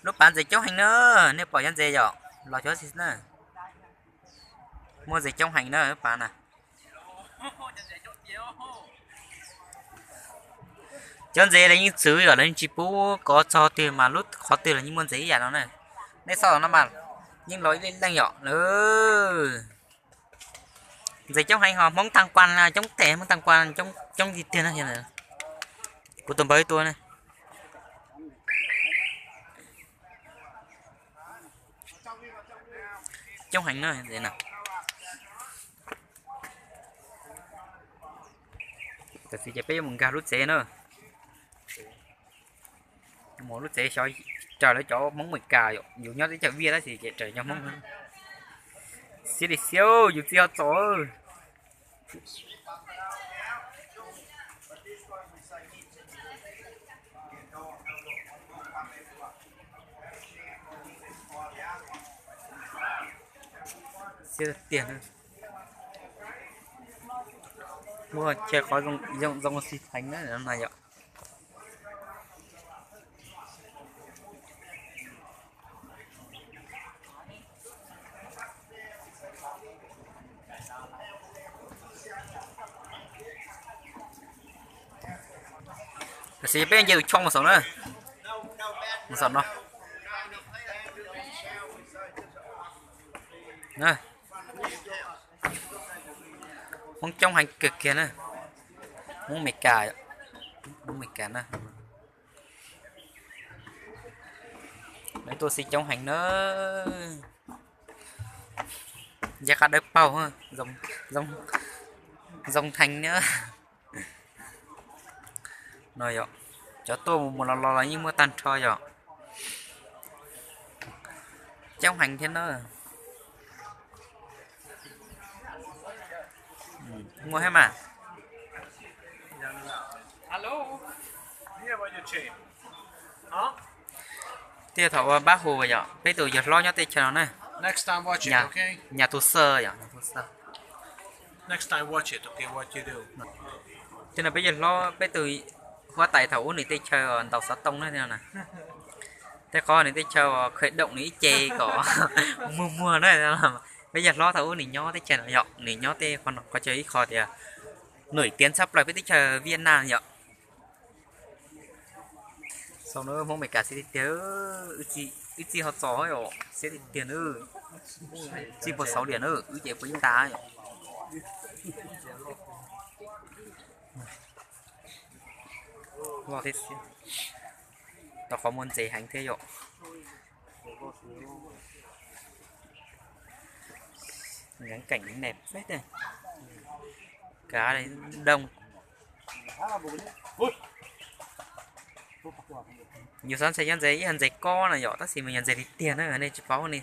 Lub pav ntses coob heev na, nej pom cov ntses yom, los cov xis na. Muaj ntses coob heev na lub pav na. Cov ntses los yeej txwv yom, los yeej tsis pub kov txog twg mas lub qhov twg los yeej muaj ntses ib yam no na. Nej xauj no mas yeej los ib leej leej yom. Ntses coob heev ho Hmoob Thaj Kuas coob tes, Hmoob Thaj Kuas coob tiag tiag na. Kuv tus npawg ib tug na. Coob heev na. Tam sim ces peb yuav mus nkag lub tsev na. Mus lub tsev xyov raws lawv cov Hmoob Meskas yom, yus nyob teb chaws Viaj tab sis ces raws cov Hmoob. Xiab li xiab, yus txiv ho txom. Xiab tiag na. Muaj chaw qhov zoo zoo xis pheev na no yom. Tam sim peb nce tus choo mus saum na, mus saum no. Hmoob coob heev kawg kiag na. Hmoob Meskas, Hmoob Meskas na. Lawv tuaj xib coob heev na. Ncaj qab dawb paug, zoo heev na. No yom, cov tuaj mus mus los los los yeej muaj tag nrho yom. Coob heev thiab na. Muaj thiab mas. Thiab thaum ua pab hu yom, peb tus yawg hlob nyob teb chaws no na. Nyas Tus Xaw yom, Nyas Tus Xaw. Thiab no peb yawg hlob, peb tus huab tais thaum ub nws teb chaws ntaus xov tooj na thiab no na. Tej qhov nws teb chaws uas khawm doom nws ib ce kom muag muag na. Peb yawg hlob thaum ub nws nyob teb chaws no yom, nws nyob tej qhov no qhov chaw ib qho tias nws tiav tshaj plaws peb teb chaws Viaj Nam yom. Xaus na, Hmoob Amelikas xiab tiag tiag, wb txij ho txos yom, xiab tiag tiag na. Txij puas xauv diam na, wb ces puas ib nta yom. Loj thiab xiab. Tau qhov muaj ntses heev thiab yom. Ngắn cảnh đẹp phết này. Cá đây đông. Yus xav ntshai nyob ntses ib yog ntses kob na yom, tab sis mas yog ntses tiag tiag na nej tsis paub ne.